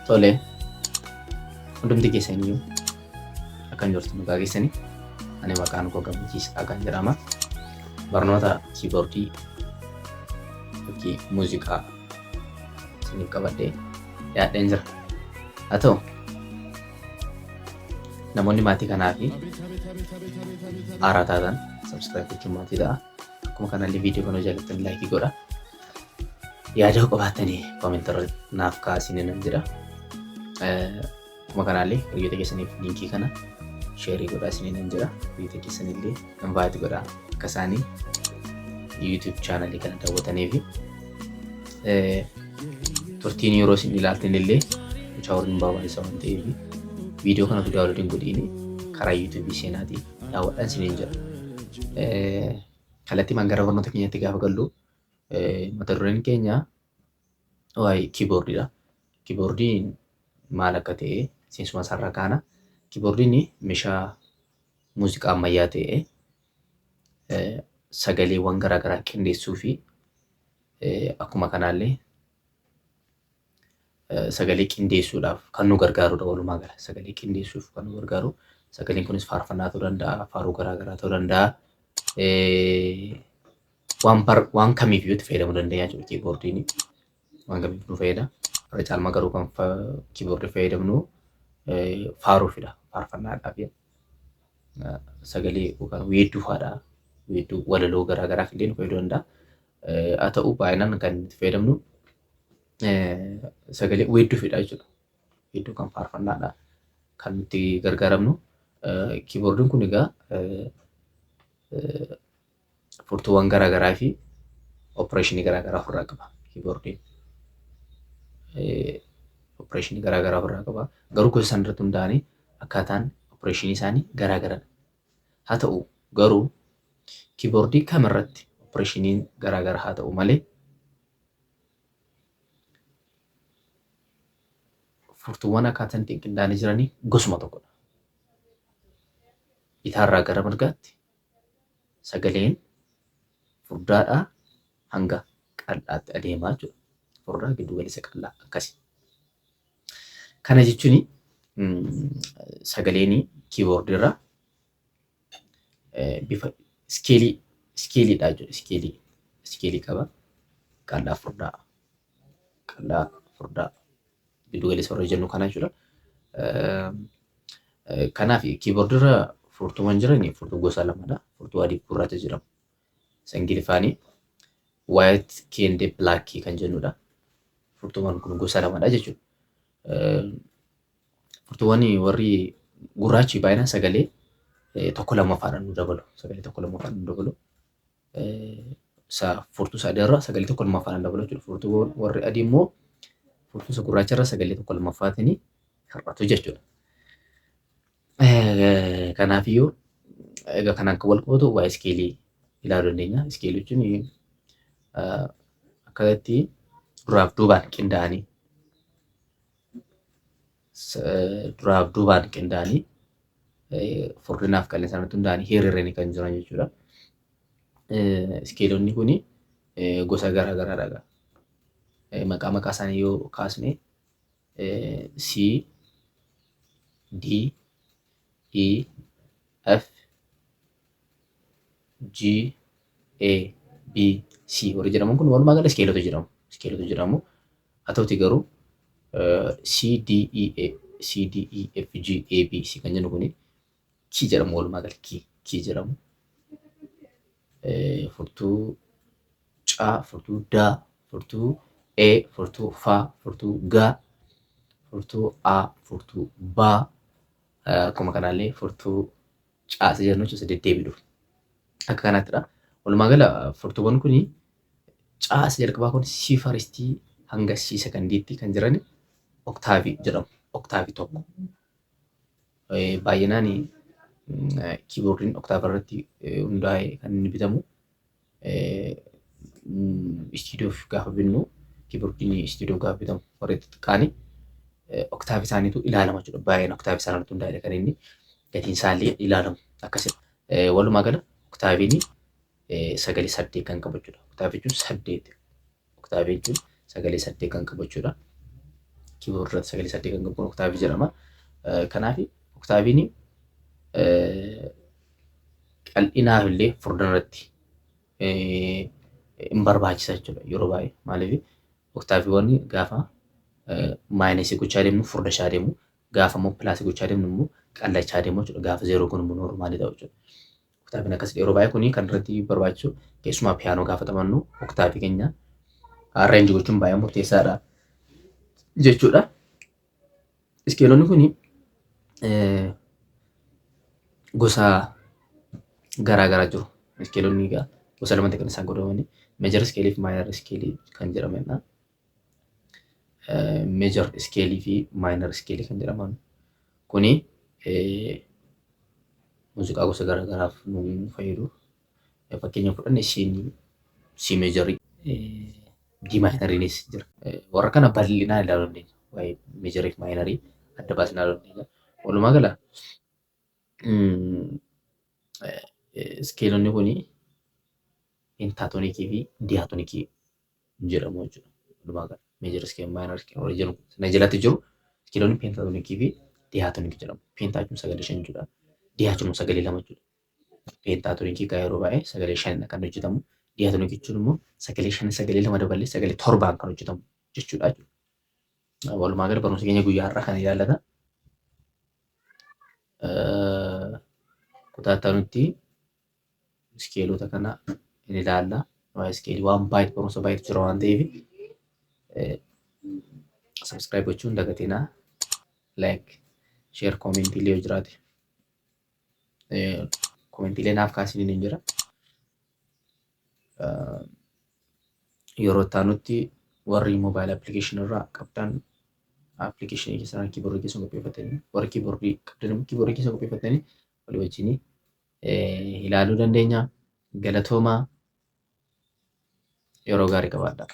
Tole, hundumti keessaniyyuu akkam jirtu nagaa keessanii? Ani maqaan koo Gammachiis Dhaagaan jedhama. Barnoota kiiboordii yookiin muuziqaa isiniif qabadhee dhiyaadheen jira. Haa ta'u namoonni maatii kanaa fi haaraa taatan subscribe gochuun maatii ta'a. Akkuma kanallee viidiyoo kana jaallattan laayikii godha. Yaada yoo qabaattanii comment irra naaf kaasini nan jedha. Akkuma kanaallee hiriyoota keessaniif liinkii kana sheerii godhaa isinii nan jedha. Hiriyoota keessanillee invite godhaa akka isaanii YouTube chaanalii kana daawwatanii fi turtiin yeroo isin ilaaltan illee mucaa horiin barbaachisa waan ta'eef viidiyoo kana download hin godhiini karaa YouTube seenaatii daawwadhaan isiniin jedha. Kallattiimaan gara barnoota keenyatti gaafa gallu mata dureen keenya waa'ee kiiboordiidha. Kiiboordiin maal akka ta'e seensuma isaarraa kaana. Kiiboordiin meeshaa muuziqaa ammayyaa ta'e sagaleewwan garaagaraa qindeessuu fi akkuma kanaallee sagalee qindeessuudhaaf kan nu gargaarudha walumaa gala. Sagalee qindeessuuf kan nu gargaaru. Sagaleen kunis faarfannaa ta'uu danda'a, faaruu garaa garaa ta'uu danda'a. Waan bar waan kamiif iyyuu itti fayyadamuu dandeenya jechuudha kiiboordiin. Waan kamiif nu fayyada. Irra caalmaa garuu kan kiiboordii fayyadamnu faaruufidha. Faarfannaadhaaf. Sagalee yookaan weedduu fa'aadha. Weedduu walaloo garaa garaaf illee nu fayyaduu danda'a. Haa ta'u baay'inaan kan itti fayyadamnu sagalee weedduufidha jechuudha. Weedduu kan faarfannaadha kan nuti gargaaramnu. Kiiboordiin kun egaa furtuuwwan garaa garaa fi opereeshinii garaa garaa ofirraa qaba. Kiiboordiin opereeshinii garaa garaa ofirraa qaba. Garuu gosa isaan irratti hundaa'anii akkaataan opereeshinii isaanii garaa garadha. Haa ta'u garuu kiiboordii kamirratti opereeshiniin garaa gara haa ta'u malee furtuuwwan akkaataan ittiin qindaa'anii jiranii gosuma tokkodha. Bitaarraa gara mirgaatti sagaleen furdaadhaa hanga qal'aatti adeemaa jechuudha. Furdaa giddu galeessa qal'aa akkasi. Kana jechuun sagaleen kiiboordii irraa bifa iskeelii iskeeliidha jechuudha. Iskeelii iskeelii qaba. Qal'aa furdaa qal'aa furdaa giddu galeessa warra jennu kana jechuudha. Kanaaf kiiboordii irra furtuuwwan jiran furtuu gosa lamadha. Furtuu adii fi gurraacha jedhamu. Isa Ingiliffaanii white key and black key kan jennudha. Furtuuwwan kun gosa lamadha jechuudha. Furtuuwwan warri gurraachi baay'inaan sagalee tokko lammaffaadhaan nu dabalu. Sagalee tokko lammaffaadhaan nu dabalu. Isa furtuu isa adii irra sagalee tokko lammaffaadhaan dabalu jechuudha. Furtuu warri adii immoo furtuu isa gurraacha irra sagalee tokko lammaffaatiin hir'atu jechuudha. Kanaafiyyuu egaa kanaan kan wal qabatu waa'ee iskeelii ilaaluu dandeenya. Iskeelii jechuun akkatti duraaf duubaan qindaa'anii duraaf duubaan qindaa'anii furdinaaf qal'ina isaaniitti hundaa'anii hiriiranii kan jiran jechuudha. Iskeelonni kun gosa garaa garaadha. Maqaa maqaa isaanii yoo kaasne C, D, E, F, G, A, B, C warri jedhaman kun walumaa gala iskeelota jedhamu. Iskeelota jedhamu. Haa ta'uti garuu C, D, E, A, C, D, E, F, G, A, B, C kan jennu kuni key jedhamu walumaa gala key key jedhamu. Furtuu C, furtuu D, furtuu E, furtuu F, furtuu G, furtuu A, furtuu B, akkuma kanaallee furtuu C isa jennu jechuudha deddeebi'u dhufu. Akka kanaattidha. Walumaa gala furtuuwwan kun C isa jalqabaa kun C faristii hanga C sekandiitti kan jiran oktaavii jedhamu. Oktaavii tokko. Baay'inaan kiiboordiin oktaavii irratti hundaa'ee kan inni bitamu. Istiidiyoof gaafa binnu kiiboordiin istiidiyoo gaafa bitamu warri xixiqqaani oktaavii isaaniitu ilaalama jechuudha. Baay'een oktaavii isaanii irratti hundaa'ee kan inni gatiin isaallee ilaalamu akkasidha. Walumaa gala oktaaviin sagalee saddeet kan qabu jechuudha. Oktaavii jechuun saddeet. Oktaavii jechuun sagalee saddeet kan qabu jechuudha. Keyboard irratti sagalee 8 kan qabu kun oktaavii jedhama. Kanaaf oktaaviin qal'inaaf illee furdina irratti hin barbaachisa jechuudha yeroo baay'ee. Maaliif oktaaviiwwan gaafa minusii gochaa deemnu furdachaa deemu, gaafa immoo plusii gochaa deemnu immoo qallachaa deemu jechuudha. Gaafa zeeroo kun immoo normalii ta'u jechuudha. Oktaaviin akkasii yeroo baay'ee kuni kan irratti barbaachisu keessumaa piyaanoo gaafa taphannu oktaavii keenya arrange gochuun baay'ee murteessaadha jechuudha. Iskeelonni kuni gosa garaa garaa jiru. Iskeelonni egaa gosa lamatti kan isaan qoodamani. Major scaleii fi minor scaleii kan jedhamanidha. Major scaleii fi minor scaleii kan jedhaman kuni muuziqaa gosa garaa garaaf nu fayyadu. Fakkeenya fudhanne C majorii, D minoriinis jira. Warra kana bal'inaan ilaaluu dandeenya. Waa'ee majorii fi minorii adda baasnee ilaaluu dandeenya. Walumaa gala iskeelonni kuni pentatonicii fi diatonicii jedhamu jechuudha. Walumaa gala major scale, minor scale warri jedhamu sana jalatti jiru iskeelonni pentatonicii fi diatonicii jedhamu. Penta jechuun sagalee 5 jechuudha. Dia jechuun sagalee 2 jechuudha. Pentatonicii egaa yeroo baay'ee sagalee 5 kan hojjetamu. Diatonicii jechuun immoo sagalee 5 sagalee 2 dabalee sagalee 7n kan hojjetamu jechuudha. Walumaa gala barumsa keenya guyyaa har'aa kana ilaallata. Kutaa itti aanutti iskeelota kana ni ilaalla. Waa'ee iskeelii waan baay'ee barumsa baay'eetu jira waan ta'eef subscribe gochuun dagatinaa. Like, share, commentii illee yoo jiraate commentii illee naaf kaasanii ni jira. Yeroo itti aanutti warri mobile applicationii irraa qabdan applicationii keessan keyboardii keessan qopheeffatanii, warri keyboardii qabdan immoo keyboardii keessan qopheeffatanii walii wajjin ilaaluu dandeenya. Galatoomaa, yeroo gaarii qabaadhaa.